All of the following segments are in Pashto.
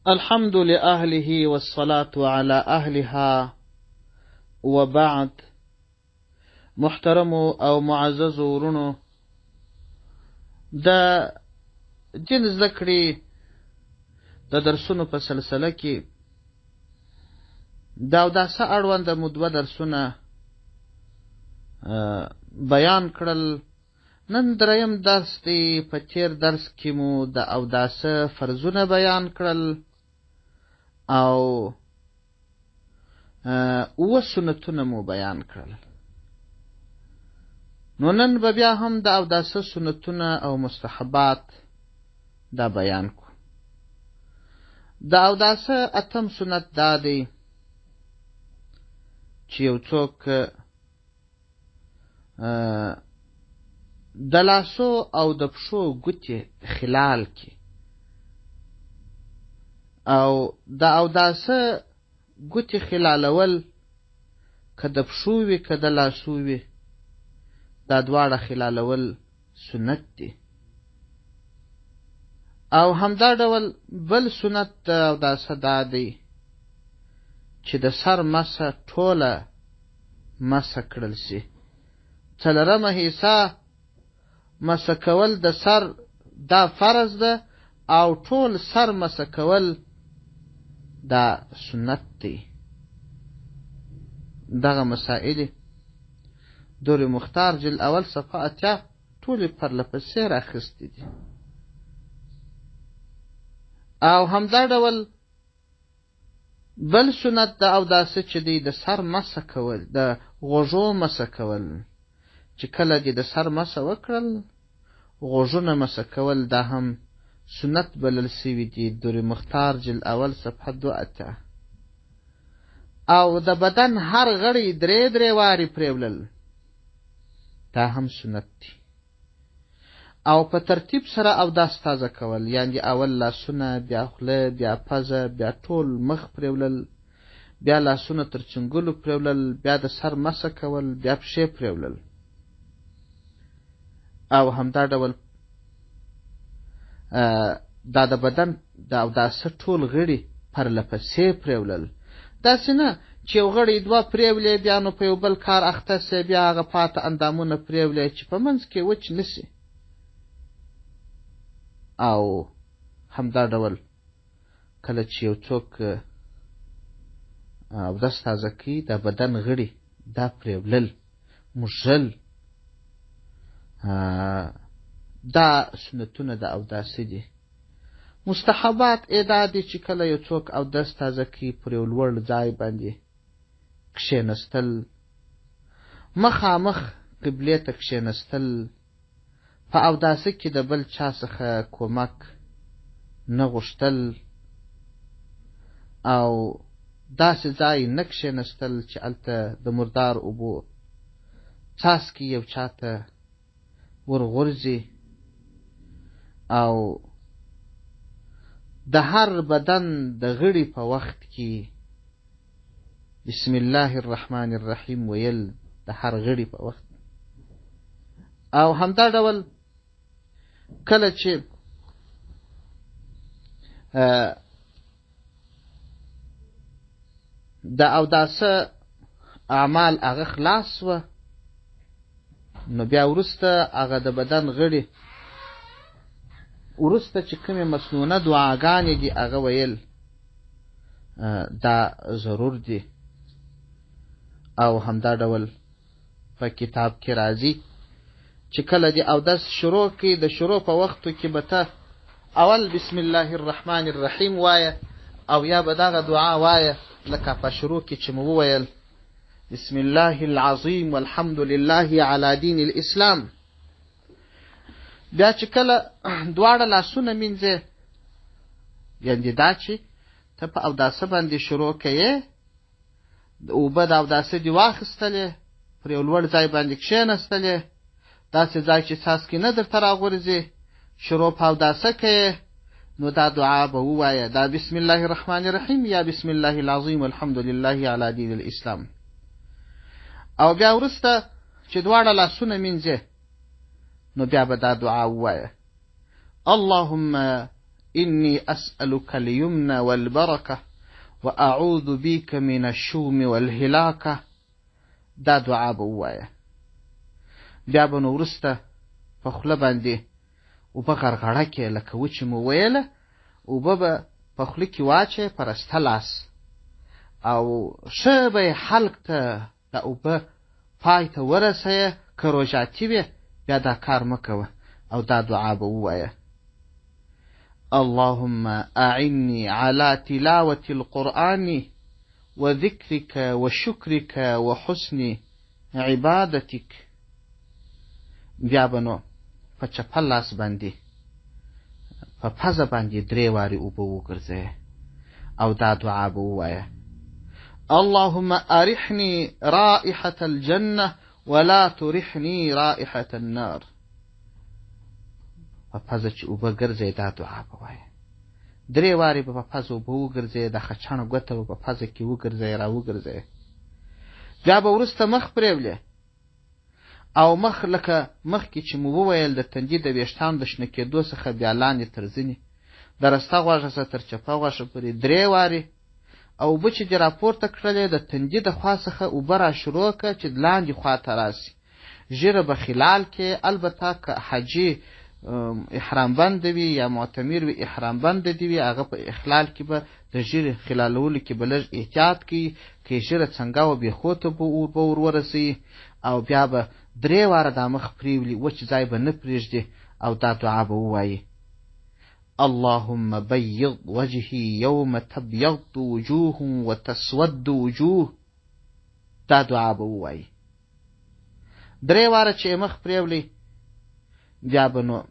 الحمد لأهله والصلاة على أهلها وبعد. محترمو او معززو ورونو، د دین زده کړې د درسونو په سلسله کې د اوداسه اړوند مو دوه درسونه بیان کړل. نن دریم درس دی. په تیر درس کې مو د اوداسه فرضونه بیان کړل او اووه سنتونه مو بیان کړل. نو نن به بیا هم د اوداسه سنتونه او مستحبات دا بیان کو. د اوداسه اتم سنت دا دی چې یو څوک د لاسو او د پښو ګوتې خلال کې او د اوداسه ګوتې خلالول، که د پښو وي که د لاسو وي، دا دواړه خلالول سنت دي. او همدا ډول بل سنت د اوداسه دا دی چې د سر مسه ټوله مسه کړل شي. څلورمه حصه مسه کول د سر دا فرض ده او ټول سر مسه کول دا سنت دی. دغه مسائل دور مختار جلد اول صفحه 80 ټولې پرله پسې راخیستې دي. او همدا ډول بل سنت د اوداسه چې دی د سر مسه کول، د غوږو مسه کول، چې کله دې د سر مسه وکړل غوږونه مسه کول دا هم سنت بلل سوي دي. در مختار جلد اول صفحه 82. او د بدن هر غړی درې درې وارې پرېولل دا هم سنت دي. او په ترتیب سره اوداس تازه کول، یعنی اول لاسونه، بیا خوله، بیا پزه، بیا ټول مخ پرېولل، بیا لاسونه تر څنګلو پرېولل، بیا د سر مسه کول، بیا پښې پرېولل. او همدا ډول دا د بدن د اوداسه ټول غړي پرله پسې پرېولل، داسې نه چې یو غړی دوه پرېولې بیا نو په یو بل کار اخته سې، بیا هغه پاته اندامونه پرېولې چې په منځ کې وچ نه سي. او همدا ډول کله چې یو څوک اودس تازه کوي د بدن غړي دا پرېولل موږل دا سنتونه د اوداسه دي. مستحبات یې دا دي چې کله یو څوک اودس تازه کوي پر یو لوړ ځای باندې کښېنستل، مخامخ قبلې ته کښېنستل، په اوداسه کې د بل چا څخه کومک نه غوښتل او داسې ځای نه کښېنستل چې هلته د مردار اوبو څاڅکي یو چاته ورغورځي او د هر بدن د غړي په وخت کې بسم الله الرحمن الرحیم ویل د هر غړي په وخت. او همدا ډول کله چې د اوداسه اعمال هغه خلاص وه نو بیا وروسته هغه د بدن غړي وروسته چې کومې مسنونه دعاګانې دي هغه ویل دا ضرور دي. او همدا ډول په کتاب کې راځي چې کله دې اودس شروع کړي د شروع په وختو کې به ته اول بسم الله الرحمن الرحیم وایه او یا به دغه دعا وایه لکه په شروع کې چې مو وویل بسم الله العظیم والحمد لله علی دین الاسلام. بیا چې کله دواړه لاسونه مینځې، یعنې دا چې ته په اوداسه باندې شروع کوې، اوبه د اوداسه دې واخیستلې، پر یو لوړ ځای باندې کښېنستلې، داسې ځای چې څاڅکي نه درته راغورځي، شروع په اوداسه کوې، نو دا دعا به ووایه، دا بسم الله الرحمن الرحیم یا بسم الله العظیم والحمد لله علی دین الاسلام. او بیا وروسته چې دواړه لاسونه مینځې نو بیا به دا دعا ووایه، اللهم إني أسألك اليمن والبرکة وأعوذ بك من الشوم والهلاکة. دا دعا به ووایه. بیا به نو وروسته په خوله باندې اوبه غرغړه کې، لکه وچې مو ویله، اوبه به په خوله کې واچوې په رسته لاس، او ښه به یې حلق ته دا اوبه پای ته ورسوې. که روژاتي وې بیا دا کار مه کوه او دا دعا به ووایه: اللهم أعني على تلاوة القرآن وذكرك وشكرك وحسن عبادتك. بیا به نو په چپه لاس باندې په پزه باندې درې وارې اوبه وګرځوې او دا دعا به ووایه: اللهم أرحني رائحة الجنة ولا ترحني رائحة النار. په پزه چې اوبه ګرځې دا دعا به وایه. درې وارې به په پزه اوبه وګرځې، د خچڼه ګوته به په پزه کې وګرځې را وګرځې. بیا به وروسته مخ پرېولې او مخ لکه مخکې چې مو وویل د تندي د ویښتانو د شنه کېدو څخه بیا لاندې تر ځینې د رسته غوږه څخه تر چپه غوښه پورې درې وارې. او اوبه چې دې راپورته کړلې د تندي د خوا څخه اوبه را شروع کړه چې لاندې خوا ته راسي، ږیره به خلال کې. البته که حاجي احرام بند وي یا معتمر وي، احرام بند دي وي، هغه په اخلال کې به د ږیرې خلالولو کې به لږ احتیاط کوي، که یې ږیره څنګه وه بېخو ته به ور ورسوي. او بیا به درې واره دا مخ پرېولي، وچ ځای به نه پرېږدي او دا دعا به ووایي: اللهم بيض وجهي يوم تبيض وجوه وتسود وجوه. دا دعا به ووایي. درې واره چې یې مخ پرېولي بیا به نو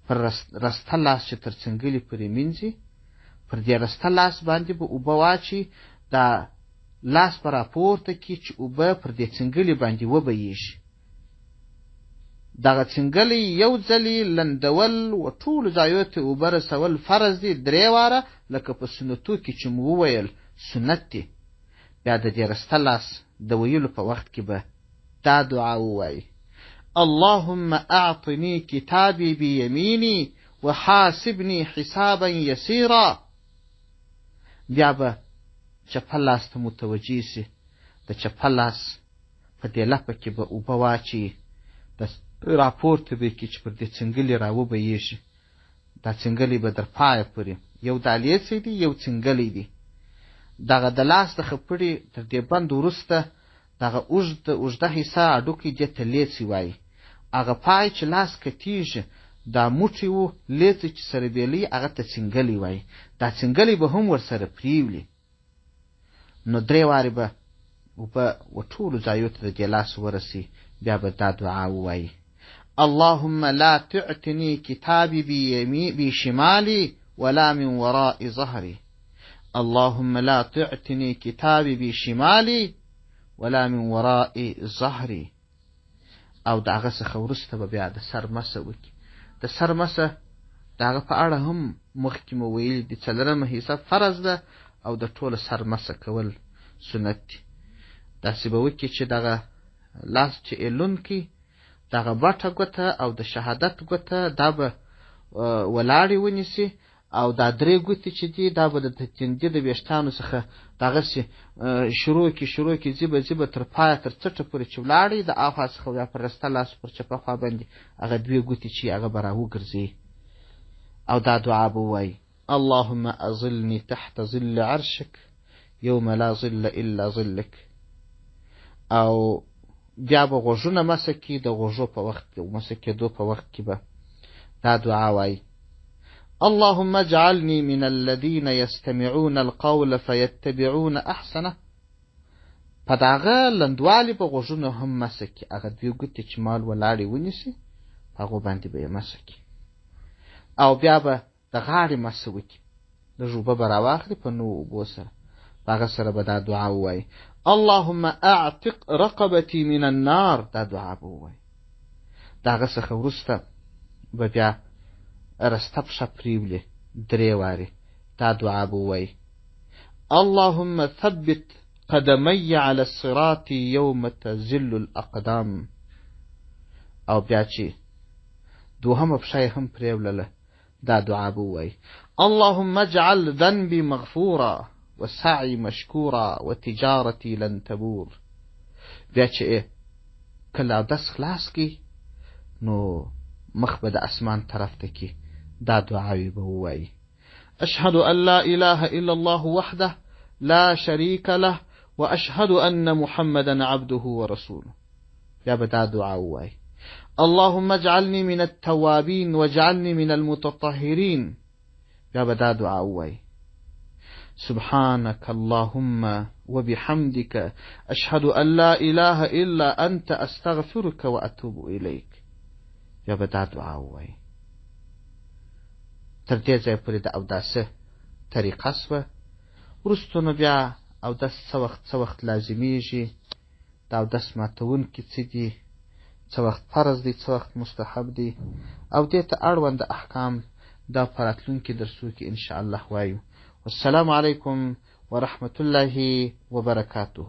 پر رسته لاس چې تر څنګلي پورې مینځي، پر دې رسته لاس باندې به اوبه واچي، دا لاس به راپورته کړي چې اوبه پر دې څنګلي باندې وبهیږي. دغه څنګلی یو ځلې لندول و ټولو ځایو ته اوبه رسول فرض دي درې واره، لکه په سنتو کې چې مو وویل سنت دي. بیا د دې رسته لاس د ویلو په وخت کې به دا دعا ووایي: اللهم اعطني كتابي بيميني وحاسبني حسابا يسيرا. بیا به چپه لاس ته متوجه سي، د چپه لاس په دې لپه کې به اوبه واچوي، د راپورته به یې کړي چې پر دې څنګلي را وبهیږي. دا څنګلی به در پایه پورې یو دا لیڅی دی یو څنګلی دی. دغه د لاس د خپړې تر دې بند وروسته دغه اوږده حصه هډوکی دې ته لیڅی وایي. هغه پای چې لاس کتیږي دا موټی و لیڅی چې سره بیلوي هغه ته څنګلی وایي. دا څنګلی به هم ورسره پرېولي. نو درې وارې به اوبه و ټولو ځایو ته د دې لاس ورسي. بیا به دا دعا ووایي: اللهم لا تعتني كتابي بشمالي ولا من وراء ظهري. اللهم لا تعتني كتابي بشمالي ولا من وراء ظهري. او د هغه څخه وروسته به بیا د سر مسه وکړي. د سر مسه د هغه په اړه هم مخکې مو ویلي دي، څلورمه حصه فرض ده او د ټولو سر مسه کول سنت دي. داسې به وکړي چې دغه لاس چې یې لوند کړي، دغه بټه ګوته او د شهادت ګوته دا به ولاړې ونیسي، او دا درې ګوتې چې دي دا به د تندي د ویښتانو څخه دغسې شروع کړي، ځي به تر پایه تر څټه پورې چې ولاړې، د اخوا څخه بیا پر رسته لاس پر چپه خوا باندې هغه دوې ګوتې چې هغه به راوګرځي او دا دعا به ووایي: اللهم أظلني تحت ظل عرشك يوم لا ظل إلا ظلك. او بیا به غوږونه مسه کړي، د غوږو په وخت کې مسه کېدو په وخت کې به دا دعا وایي: اللهم اجعلني من الذين يستمعون القول فيتبعون احسنه. په دغه لندوالي به غوږونه هم مسه کړي، هغه دوې ګوتې چې مال ولاړې ونیسي په هغو باندې به یې مسه کړي. او بیا به د غاړې مسه وکړي، لږ اوبه به راواخلي په نوو اوبو سره، په هغه سره به دا دعا ووایي: اللهم اعتق رقبتي من النار. دا دعا به ووایي. د هغه څخه وروسته به بیا رسته پښه پرېولي درې وارې، دا دعا به ووایي: اللهم ثبت قدمي على الصراط يوم تزل الأقدام. او بیا چې دوهمه پښه یې هم پرېولله، دا دعا به ووایي اللهم اجعل ذنبي مغفورا وسعي مشکورا وتجارتي لن تبور. بیا چې کله اودس خلاص کی نو مخ به د اسمان طرف ته کی، دا دعاوې به ووایي أشهد أن لا إله إلا الله وحده لا شريك له وأشهد أن محمدا عبده ورسوله. بیا به دا دعا ووایي اللهم اجعلني من التوابين واجعلني من المتطهرين. بیا به دا دعا ووایي سبحانك اللهم وبحمدك أشهد أن لا إله إلا أنت أستغفرك وأتوب إليك. بیا به دا دعا ووایي. تر دې ځایه پورې د اوداسه طریقه سوه. وروسته نو بیا اودس څه وخت څه وخت لازمیږي، د اودس ماتوونکي څه دي، څه وخت فرض دی، څه وخت مستحب دی، او دې ته اړوند احکام دا په راتلونکي درسو کې ان شاء الله وایو. والسلام علیکم ورحمة الله وبرکاته.